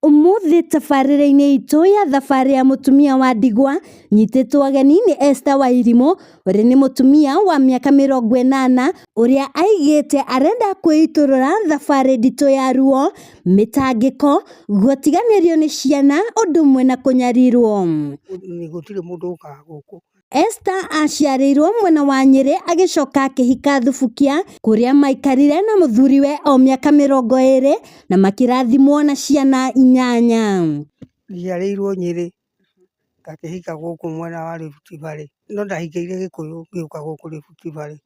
Ũmũthĩ tabarĩra-inĩ itũ ya thabarĩ ya mũtumia wa ndigwa nyitĩtwo ageni nĩ Esther Wairimũ ũrĩa nĩ mũtumia wa mĩaka 80 ũrĩa aigĩte arenda kwĩitũrũra thabarĩ nditũ ya ruo, mĩtangĩko, gũtiganĩrio nĩ ciana ũndũ ũmwe na kũnyarirwo. Gũtirĩ mũndũ ũkaga gũkũ. Esther aciarĩirwo mwena wa Nyĩrĩ agĩcoka akĩhika Thubukia kũrĩa maikarire na mũthuriwe o mĩaka 20 na makĩrathimwo na ciana 8. Njiarĩirwo Nyĩrĩ, ngakĩhika gũkũ mwena wa Rift Valley, no ndahikĩire Gĩkũyũ ngĩũka gũkũ Rift Valley.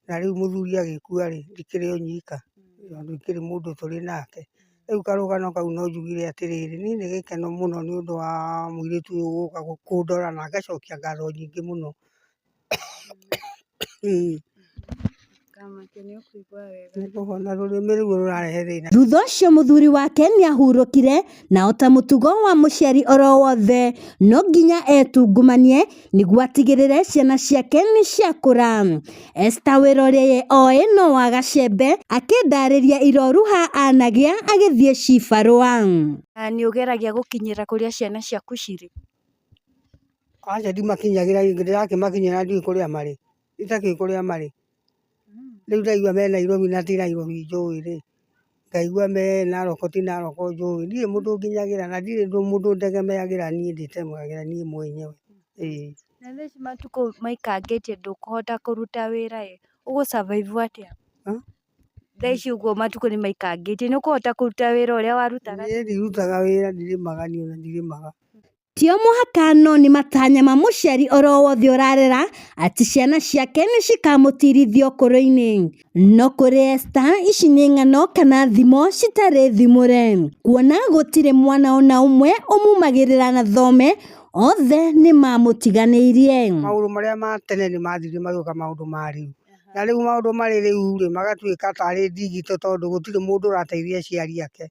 Na rĩu mũthuri agĩkua-rĩ, ndikĩrĩ o nyika, tondũ ndikĩrĩ mũndũ tũrĩ nake. Rĩu karũgano kau no njugire atĩrĩrĩ, niĩ nĩ gĩkeno mũno nĩ ũndũ wa mũirĩtu ũyũ gũka kũndora na ngacokia ngatho nyingĩ mũno. Nĩ rũrĩmĩ rũu rũrarehe thĩna. Thutha ũcio mũthuri wake nĩ ahurũkire na ota mũtugo wa mũciari oro wothe no nginya etungumanie nĩguo atigĩrĩre ciana ciake nĩ ciakũra. Esther wĩra ũrĩa ye oĩ no wa gacembe akĩndarĩria iroruha anagĩa agĩthiĩ cibarũa. Nĩ ũgeragia gũkinyĩra kũrĩa ciana ciaku cirĩ? Aca ndimakinyagĩra, ndĩrakĩmakinyĩra ndiũĩ kũrĩa marĩ, itakĩũĩ kũrĩa marĩ. Rĩu ndaigua me Nairobi na ti Nairobi njũĩ rĩ, ngaigua me Narok ti Narok njũĩ, ndirĩ mũndũ nginyagĩra na ndirĩ mũndũ ndegemeagĩra niĩ ndĩtegemeagĩra niĩ mwenyewe, ĩĩ. Na thaa ici matukũ maikangĩtie ndũkũhota kũruta wĩra ĩ, ũgũ survive atĩa? Thaa ici ũguo matukũ nĩ maikangĩtie, nĩ ũkũhota kũruta wĩra ũrĩa warutaga? Niĩ ndirutaga wĩra, ndirĩmaga niĩ ona ndirĩmaga. Ti o mũhaka no nĩ matanya ma mũciari oro wothe ũrarera atĩ ciana ciake nĩ cikamũtirithia ũkũrũ-inĩ. No kũrĩ Esther ici nĩ ng'ano kana thimo citarĩ thimũre. Kuona gũtirĩ mwana ona ũmwe ũmumagĩrĩra na thome, othe nĩ mamũtiganĩirie. Maũndũ marĩa ma tene nĩ mathirire magĩũka maũndũ ma rĩu. Na rĩu maũndũ marĩ rĩu rĩ, magatuĩka tarĩ ndigito tondũ gũtirĩ mũndũ ũrateithia aciari ake,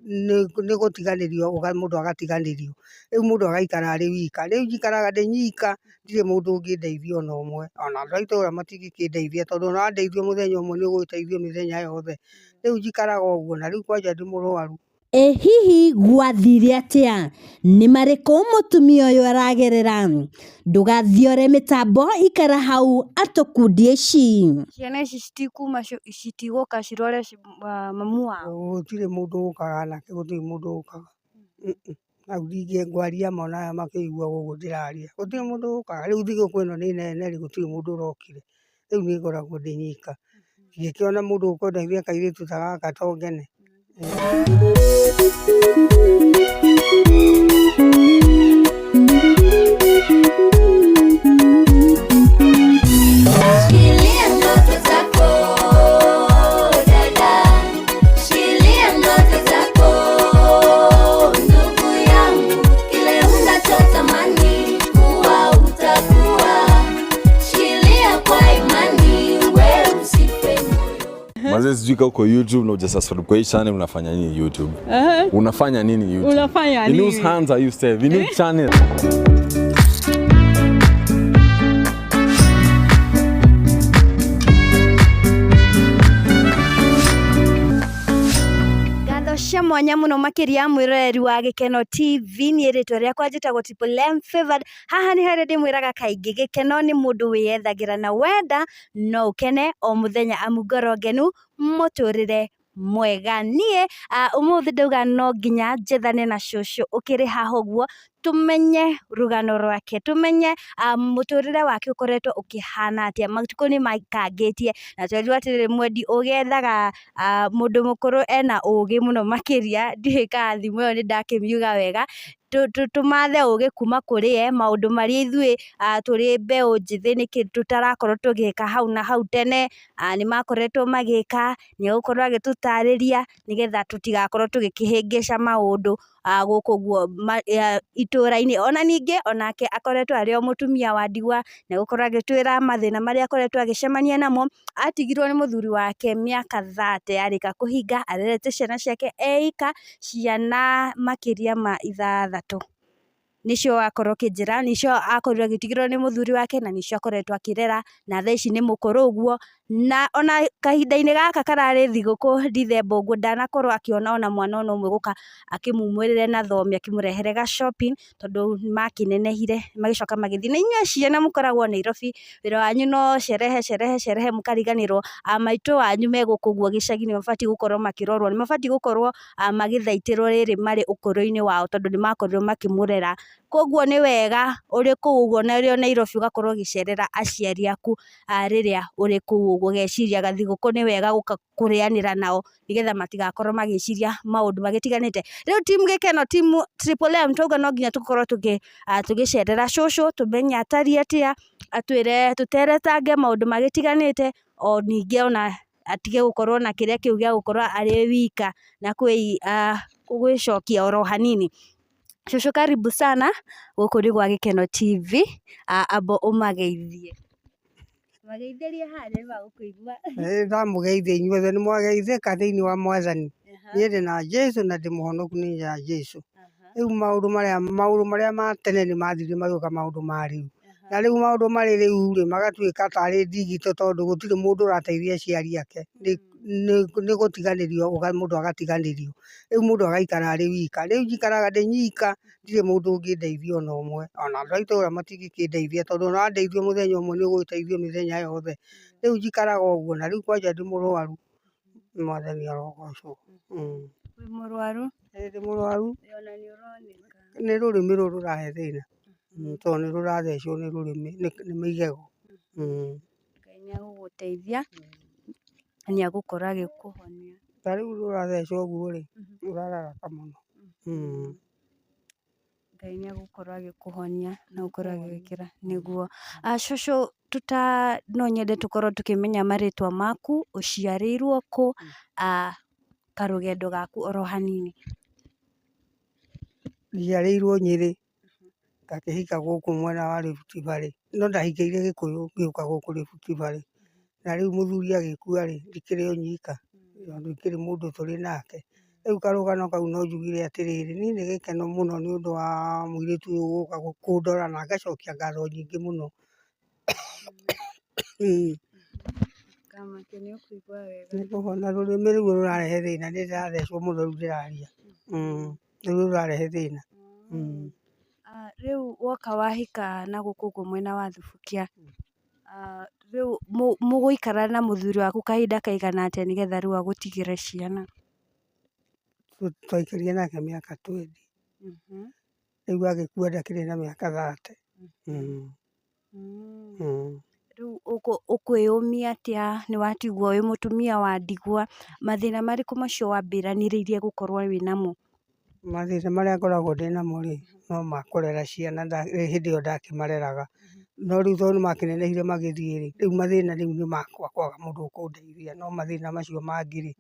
nĩ gũtiganĩrio mũndũ agatiganĩrio, rĩu mũndũ agaikara arĩ wika. Rĩu njikaraga ndĩ nyika, ndirĩ mũndũ ũngĩndeithia ona ũmwe, ona andũ a itũra matingĩkĩndeithia tondũ ona wandeithia mũthenya ũmwe nĩ ũgũgĩteithio mĩthenya yothe. Rĩu njikaraga ũguo na rĩu kwanja ndĩ mũrwaru. Ĩ hihi gwathire atĩa? Nĩ marĩkũ mũtumia ũyũ aragerera? Ndũgathiore mĩtambo ikara hau atũkundie ici. Ciana ici citikuma citigũka cirore mamu wao? Gũtirĩ mũndũ ũkaga nake, gũtirĩ mũndũ ũkaga. Hau ndingĩngwaria ma ona aya makĩigua ũguo ndĩraria, gũtirĩ mũndũ ũkaga. Rĩu thigũkũ ĩno nĩ nene rĩ, gũtirĩ mũndũ ũrokire. Rĩu niĩ ngoragwo ndĩ nyika. Ingĩkĩona mũndũ ũkũndeithia kairĩtu ta gaka to ngene. Shikilia ndoto zako dada, shikilia ndoto zako ndugu yangu, kile unachotamani kuwa utakuwa. Shikilia kwa imani, we usife moyo. Mazee sijui kama uko YouTube na hujasubscribe kwa hii channel, unafanya nini YouTube? Unafanya nini YouTube? Unafanya In whose nini? hands are you safe? In which channel? Ngatho cia mwanya mũno makĩria mwĩroreri wa Gĩkeno TV, niĩ rĩtwa rĩakwa njĩtagwo Triple M Favored. Haha nĩ harĩa ndĩmwĩraga kaingĩ gĩkeno nĩ mũndũ wĩyethagĩra na wenda no ũkene o mũthenya amu ngoro ngenu mũtũrĩre mwega. Niĩ ũmũthĩ ndauga no nginya njethane na cũcũ ũkĩrĩ haha ũguo tũmenye rũgano rwake, tũmenye mũtũrĩre wake ũkoretwo ũkĩhana atĩa, matukũ nĩ maikangĩtie na twerirwo atĩrĩrĩ mwendi ũgethaga mũndũ mũkũrũ ena ũgĩ mũno makĩria, ndiũĩ kana thimũ ĩyo nĩ ndakĩmiuga wega, tũmathe ũgĩ kuma kũrĩ ye, maũndũ marĩa ithuĩ tũrĩ mbeũ njĩthĩ nĩkĩ tũtarakorwo tũgĩka hau na hau tene, nĩ makoretwo magĩka, nĩ egũkorwo agĩtũtarĩria nĩgetha tũtigakorwo tũgĩkĩhĩngĩca maũndũ gũkũ ũguo itũra-inĩ. Ona ningĩ onake akoretwo arĩ o mũtumia wa ndigwa, nĩ egũkorwo agĩtwĩra mathĩna marĩa akoretwo agĩcemania namo, atigirwo nĩ mũthuri wake mĩaka 30 yarĩka kũhinga, arerete ciana ciake e ika, ciana makĩria ma 6. Nĩcio wakorwo ũkĩnjĩra nĩcio akorirwo agĩtigĩrwo nĩ mũthuri wake na nĩcio akoretwo akĩrera, na thaa ici nĩ mũkũrũ ũguo, na ona kahinda-inĩ gaka kararĩ thigũkũ Ndithemba ũguo ndanakorwo akĩona ona mwana ona ũmwe gũka akĩmumĩrĩre na thome akĩmũrehere ga shopping, tondũ makĩnenehire magĩcoka magĩthiĩ. Na inyuĩ ciana mũkoragwo Nairobi, wĩra wanyu no sherehe sherehe sherehe mũkariganĩrwo a maitũ wanyu me gũkũ ũguo gĩcagi nĩ mabatiĩ gũkorwo makĩrorwo, nĩ mabatiĩ gũkorwo magĩthaitĩrwo rĩrĩ marĩ ũkũrũ-inĩ wao tondũ nĩ makorirwo makĩmũrera. Koguo nĩ wega ũrĩ kũu ũguo na ũrĩ o Nairobi ũgakorwo ũgĩcerera aciari aku rĩrĩa ũrĩ kũu ũguo, ũgeciria gathigũkũ nĩ wega gũka kũrĩanĩra nao nĩgetha matigakorwo magĩciria maũndũ magĩtiganĩte. Rĩu team Gĩkeno, team Triple M twauga no nginya tũkorwo tũgĩcerera cũcũ tũmenye atariĩ atĩa, atwĩre tũteretange maũndũ magĩtiganĩte, o ningĩ ona atige gũkorwo na kĩrĩa kĩu gĩa gũkorwo arĩ wika na gwĩcokia oro hanini. Cũcũ karibu sana gũkũ nĩ gwa Gĩkeno TV, amba ũmageithie. Mageithĩrie haha nĩ magũkũigua. Nĩ ndamũgeithia inyuothe nĩ mwageithĩka thĩinĩ wa mwathani. Niĩ ndĩ na Jesũ na ndĩ mũhonoku nĩ ya Jesũ. Rĩu maũndũ marĩa maũndũ marĩa ma tene nĩ mathirire magĩũka maũndũ ma rĩu. Na rĩu maũndũ marĩ rĩu rĩ, magatuĩka tarĩ ndigito tondũ gũtirĩ mũndũ ũrateithia aciari ake. Nĩ gũtiganĩrio mũndũ agatiganĩrio. Rĩu mũndũ agaikara arĩ wika. Rĩu njikaraga ndĩ nyika, ndirĩ mũndũ ũngĩndeithia ona ũmwe. Ona andũ a itũra matingĩkĩndeithia tondũ ona wandeithia mũthenya ũmwe nĩ ũgũgĩteithio mĩthenya yothe. Rĩu njikaraga ũguo na rĩu kwanja ndĩ mũrwaru, mwathani arogocwo. Wĩ mũrwaru? Ĩĩ ndĩ mũrwaru. Ona nĩ ũroneka. Nĩ rũrĩmĩ rũrũ rũrahe thĩna, tondũ nĩ rũrathecwo nĩ rũrĩmĩ, nĩ igego. Ngai nĩ egũgũteithia na nĩ egũkorwo agĩkũhonia. Ta rĩu rũrathecwo ũguo rĩ, rũrararaka mũno. Ngai nĩ egũkorwo agĩkũhonia na gũkorwo agĩgwĩkĩra nĩguo. Cũcũ no nyende tũkorwo tũkĩmenya marĩtwa maku, ũciarĩirwo kũ, karũgendo gaku oro hanini. Njiarĩirwo Nyĩrĩ, ngakĩhika gũkũ mwena wa Rift Valley, no ndahikĩire Gĩkũyũ ngĩũka gũkũ Rift Valley. Na rĩu mũthuri agĩkua rĩ, ndikĩrĩ o nyika, tondũ ndikĩrĩ mũndũ tũrĩ nake. Rĩu karũgano kau no njugire atĩrĩrĩ, niĩ nĩ gĩkeno mũno nĩ ũndũ wa mũirĩtu ũyũ gũka kũndora na ngacokia ngatho nyingĩ mũno. Ndũkamake nĩ ũkũigua wega. Nĩ ngũhona rũrĩmĩ rũu rũrarehe thĩna nĩ ndĩrathecwo mũno rĩu ndĩraria. Nĩruo rũrarehe thĩna. Rĩu woka wahika na gũkũ ũguo mwena wa Thubukia, rĩu mũgũikara na mũthuri waku kahinda kaigana atĩa nĩgetha rĩu agũtigĩre ciana? Twaikarire nake mĩaka 20. Rĩu agĩkua ndakĩrĩ na mĩaka 30. Rĩu ũkwĩyũmia atĩa nĩ watigwo wĩ mũtumia wa ndigwa, mathĩna marĩkũ macio wambĩranĩrĩirie gũkorwo wĩnamo? Mathĩna marĩa ngoragwo ndĩnamo rĩ, no ma kũrera ciana hĩndĩ ĩyo ndakĩmareraga. No rĩu tondũ nĩ makĩnenehire magĩthiĩ rĩ, rĩu mathĩna rĩu nĩ makwa kwaga mũndũ ũkũndeithia. No mathĩna macio mangĩ rĩ,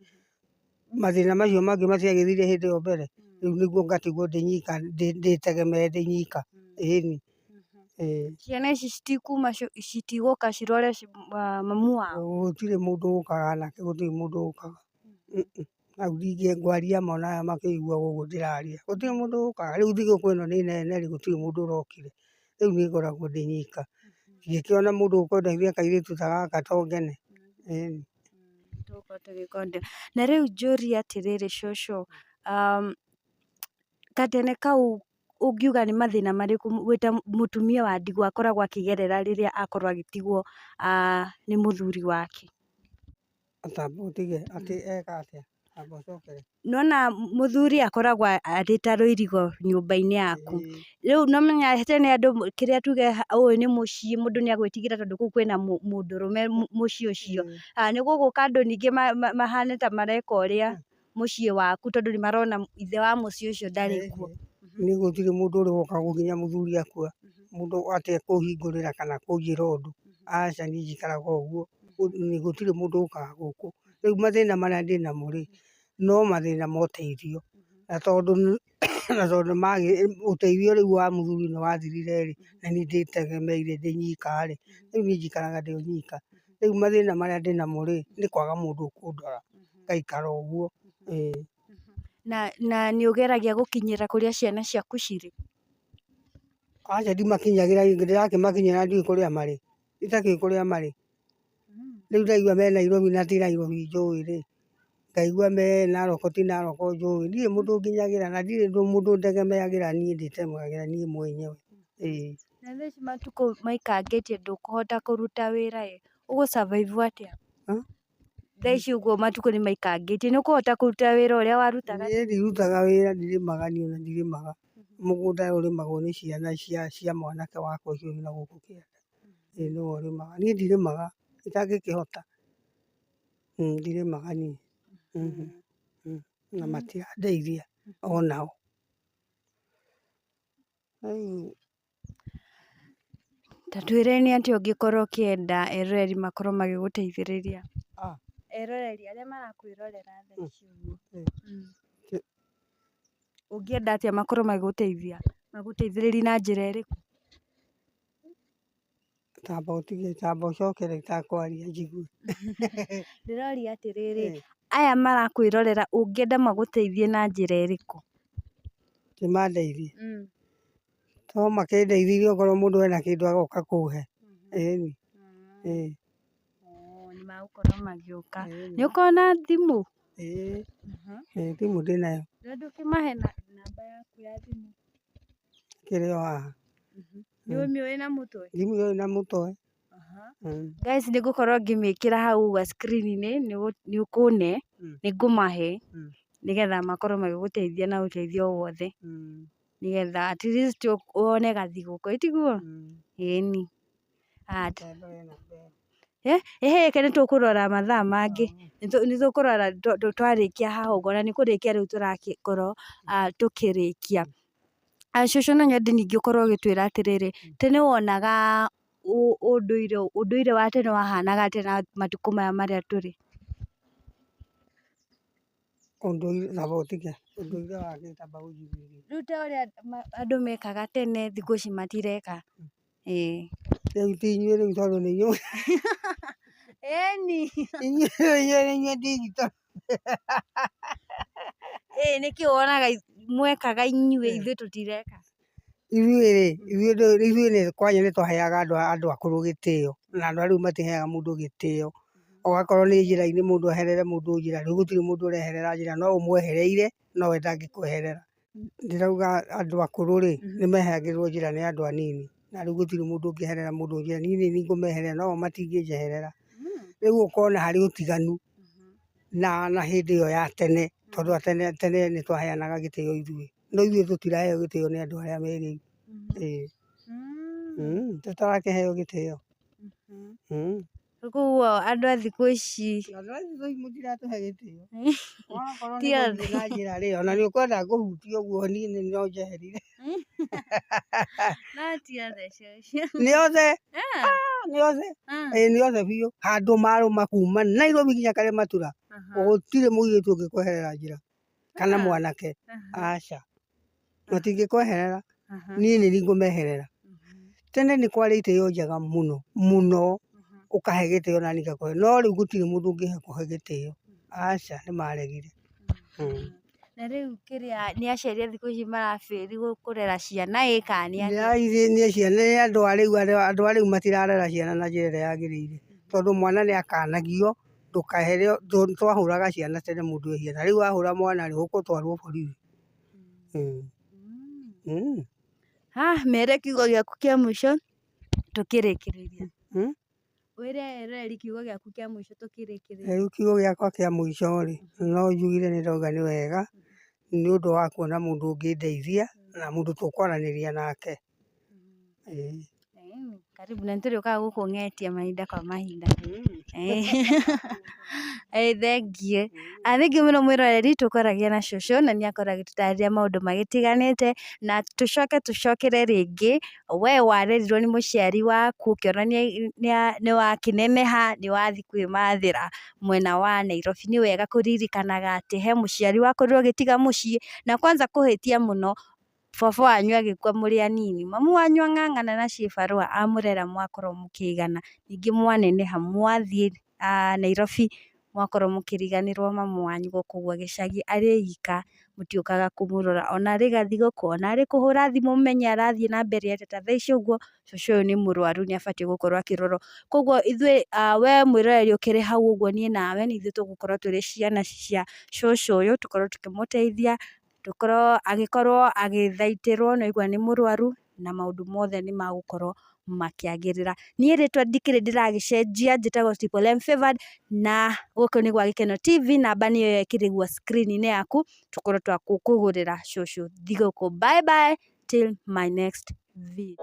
mathĩna macio mangĩ matiagĩthire hĩndĩ ĩyo mbere, rĩu nĩguo ngatigwo ndĩ nyika ndĩtegemee ndĩ nyika, ĩni. Ciana ici citikuma citigũka cirore mamu wao? Gũtirĩ mũndũ ũkaga nake, gũtirĩ mũndũ ũkaga. Hau ngwaria ma ona aya makĩiguaga ũguo ndĩraria, gũtirĩ mũndũ ũkaga. Rĩu thigũkũ ĩno nĩ nene rĩ, gũtirĩ mũndũ ũrokire. Rĩu niĩ ngoragwo ndĩ nyika. Ingĩkĩona mũndũ ũkũndeithia kairĩtu ta gaka to ngene. Ĩni. Na rĩu njũrie atĩrĩrĩ cũcũ, gatene kau ũngiuga nĩ mathĩna marĩkũ wĩ ta mũtumia wa ndigwa akoragwo akĩgerera rĩrĩa akorwo agĩtigwo nĩ mũthuri wake? Tamba ũtige atĩ eka atĩa? Amba ũcokere. Nĩwona mũthuri akoragwo arĩ ta rũirigo nyũmba-inĩ yaku. Rĩu nĩũmenya tene andũ kĩrĩa tuge ũyũ nĩ mũciĩ mũndũ nĩ agwĩtigĩra tondũ kũu kwĩna mũndũrũme mũciĩ ũcio. Nĩ gũgũka andũ ningĩ mahane ta mareka ũrĩa mũciĩ waku tondũ nĩ marona ithe wa mũciĩ ũcio ndarĩ kuo. Niĩ gũtirĩ mũndũ ũrĩ woka nginya mũthuri akua, mũndũ atĩ ekũhingũrĩra kana kũnjĩra ũndũ, aca niĩ njikaraga ũguo, gũtirĩ mũndũ ũkaga gũkũ. Rĩu mathĩna marĩa ndĩnamo rĩ, no mathĩna ma ũteithio, na tondũ ũteithio rĩu wa mũthuri nĩ wathirire rĩ, na niĩ ndĩtegemeire ndĩ nyika rĩ, rĩu niĩ njikaraga ndĩ nyika. Rĩu mathĩna marĩa ndĩnamo rĩ, nĩ kwaga mũndũ ũkũndora, ngaikara ũguo, ĩĩ. Na nĩ ũgeragia gũkinyĩra kũrĩa ciana ciaku cirĩ? Aca ndimakinyagĩra, ndĩrakĩmakinyĩra ndiũĩ kũrĩa marĩ, itakĩũĩ kũrĩa marĩ. Rĩu ndaigua me Nairobi na ti Nairobi njũĩ rĩ, ngaigua me Narok ti Narok njũĩ, ndirĩ mũndũ nginyagĩra na ndirĩ mũndũ ndegemeagĩra niĩ ndĩtegemeagĩra niĩ mwenyewe, ĩĩ. Na thaa ici matukũ maikangĩtie ndũkũhota kũruta wĩra ĩ, ũgũ survive atĩa? Thaa ici ũguo matukũ nĩ maikangĩtie nĩ ũkũhota kũruta wĩra ũrĩa warutaga? Niĩ ndirutaga wĩra, ndirĩmaga niĩ ona ndirĩmaga, mũgũnda ũrĩmagwo nĩ ciana cia mwanake wakwa ũcio wĩna gũkũ kĩanda, ĩĩ nĩwe ũrĩmaga, niĩ ndirĩmaga itangĩkĩhota, ndirĩmaga niĩ, na matirandeithia onao. Rĩu Ta twĩre nĩ atĩa ũngĩkorwo ũkĩenda eroreri makorwo magĩgũteithĩrĩria? Eroreri arĩa marakwĩrorera thaa ici ũguo. Ũngĩenda atĩa makorwo magĩgũteithia? Magũteithĩrĩrie na njĩra ĩrĩkũ? Tamba ũtige, tamba ũcokere itakwaria njigue. Ndĩroria atĩrĩrĩ, aya marakwĩrorera ũngĩenda magũteithie na njĩra ĩrĩkũ? Kĩmandeithie? To makĩndeithirie okorwo mũndũ ena kĩndũ agoka kũhe, ĩni, ĩĩ. Nĩ magũkorwo magĩũka. Nĩ ũkoragwo na thimũ? Ĩĩ, thimũ ndĩnayo. Na ndũkĩmahe namba yaku ya thimũ? Ĩkĩrĩ o haha. Nĩ ũmĩũĩ na mũtwe? Ndimĩũĩ na mũtwe. Guys nĩ ngũkorwo ngĩmĩkĩra hau ũguo screen -inĩ nĩ ũkũne, nĩ ngũmahe nĩgetha makorwo magĩgũteithia na ũteithio o wothe. Nĩgetha at least wone gathigũkũ, ĩ tiguo? Ĩni. Ĩhĩ reke nĩ tũkũrora mathaa mangĩ, nĩ tũkũrora twarĩkia haha ũguo na nĩ kũrĩkia rĩu tũragĩkorwo tũkĩrĩkia. Cũcũ no nyende ningĩ ũkorwo ũgĩtwĩra atĩrĩrĩ, tene wonaga ũndũire wa tene wahanaga atĩa na matukũ maya marĩa tũrĩ? Ũndũire tamba ũtige, ũndũire wa kĩ tamba ũnjiguithie. Rĩu ta ũrĩa andũ mekaga tene thikũ ici matireka, ĩĩ. Rĩu ti inyuĩ rĩu tondũ nĩ inyuĩ. Ĩni. Inyuĩ nĩ inyuĩ digital. Ĩĩ nĩkĩ wonaga mwekaga inyuĩ ithuĩ tũtireka? Ithuĩ rĩ, ithuĩ nĩ kwanja nĩ twaheaga andũ akũrũ gĩtĩo, na andũ a rĩu matiheaga mũndũ gĩtĩo. Ogakorwo nĩ njĩra-inĩ mũndũ eherere mũndũ njĩra, rĩu gũtirĩ mũndũ ũreherera njĩra, no ũmwehereire no we ndangĩkweherera. Ndĩrauga andũ akũrũ rĩ, nĩ meheragĩrwo njĩra nĩ andũ anini, na rĩu gũtirĩ mũndũ ũngĩeherera mũndũ njĩra, niĩ nĩ niĩ ngũmeherera no o matingĩnjeherera. Rĩu ũkona harĩ ũtiganu na hĩndĩ ĩyo ya tene, tondũ tene nĩ twaheanaga gĩtĩo ithuĩ, no ithuĩ tũtiraheo gĩtĩo nĩ andũ arĩa me rĩu. Ĩĩ tũtarakĩheo gĩtĩo. Koguo andũ a thikũ ici. Andũ a thikũ ici mũtiratũhe gĩtĩo. Onakorwo nĩ gũthiĩ na njĩra rĩ, ona nĩ ũkwenda ngũhutie ũguo niĩ no njeherire. No ti othe cũcũ. Nĩ othe, nĩ othe, ĩĩ nĩ othe biũ. Handũ marũma kuma Nairobi nginya Karĩmatura, gũtirĩ mũirĩtu ũngĩkweherera njĩra kana mwanake, aca. Matingĩkweherera, niĩ nĩ niĩ ngũmeherera. Tene nĩ kwarĩ itĩo njega mũno mũno, ũkahe gĩtĩo naniĩ ngakũhe, no rĩu gũtirĩ mũndũ ũngĩkũhe gĩtĩo, aca nĩ maregire. Na rĩu kĩrĩa nĩ aciari a thikũ ici marabĩri kũrera ciana ĩ kana nĩ atĩa? Nĩ ciana nĩ andũ a rĩu andũ a rĩu matirarera ciana na njĩra ĩrĩa yagĩrĩire, tondũ mwana nĩ akanagio ndũkahere, twahũraga ciana tene mũndũ ehia, na rĩu wahũra mwana rĩ, ũgũtwarwo borithi. Mere kiugo gĩaku kĩa mũico tũkĩrĩkĩrĩria. Wĩre eroreri kiugo gĩaku kĩa mũico tũkĩrĩkĩrĩria. Rĩu kiugo gĩakwa kĩa mũico rĩ, no njugire nĩ ndauga nĩ wega, nĩ ũndũ wa kuona mũndũ ũngĩndeithia na mũndũ tũkwaranĩria nake. Ĩĩ. Karibu na nĩtũrĩũkaga gũkũng'etia mahinda kwa mahinda. Ĩĩ thengiũ. Thengiũ mũno mwĩroreri tũkwaragia na cũcũ na nĩ akorwo agĩtũtarĩria maũndũ magĩtiganĩte na tũcoke tũcokere rĩngĩ we warerirwo nĩ mũciari waku ũkĩona nĩ wakĩneneha nĩ wathiĩ kwĩmathĩra mwena wa Nairobi. Nĩ wega kũririkanaga atĩ he mũciari wakorirwo agĩtiga mũciĩ na kwanza kũhĩtia mũno baba wanyu agĩkua mũrĩ anini, mamu wanyu ang'ang'ana na cibarũa amũrera mwakorwo mũkĩigana, ningĩ mwaneneha mwathiĩ Nairobi mwakorwo mũkĩriganĩrwo mamu wanyu gũkũ ũguo gĩcagi arĩ ika. Mũtiũkaga kũmũrora ona arĩ gathigũkũ, ona arĩ kũhũra thimũ mũmenye arathiĩ na mbere atĩa. Ta thaa ici ũguo cũcũ ũyũ nĩ mũrwaru, nĩ abatiĩ gũkorwo akĩrorwo. Koguo ithuĩ, we mwĩroreri ũkĩrĩ hau ũguo, niĩ nawe nĩ ithuĩ tũgũkorwo tũrĩ ciana cia cũcũ ũyũ, tũkorwo tũkĩmũteithia, tũkorwo agĩkorwo agĩthaitĩrwo, nĩ waigua nĩ mũrwaru na maũndũ mothe nĩ magũkorwo makĩagĩrĩra. Niĩ rĩtwa ndikĩrĩ ndĩragĩcenjia, njĩtagwo Triple M Favored, na gũkũ nĩ gwa Gĩkeno TV, namba nĩyo ĩyo ĩkĩrĩ screen -inĩ yaku, tũkorwo twa kũgũrĩra cũcũ thigũkũ. Bye bye till my next video.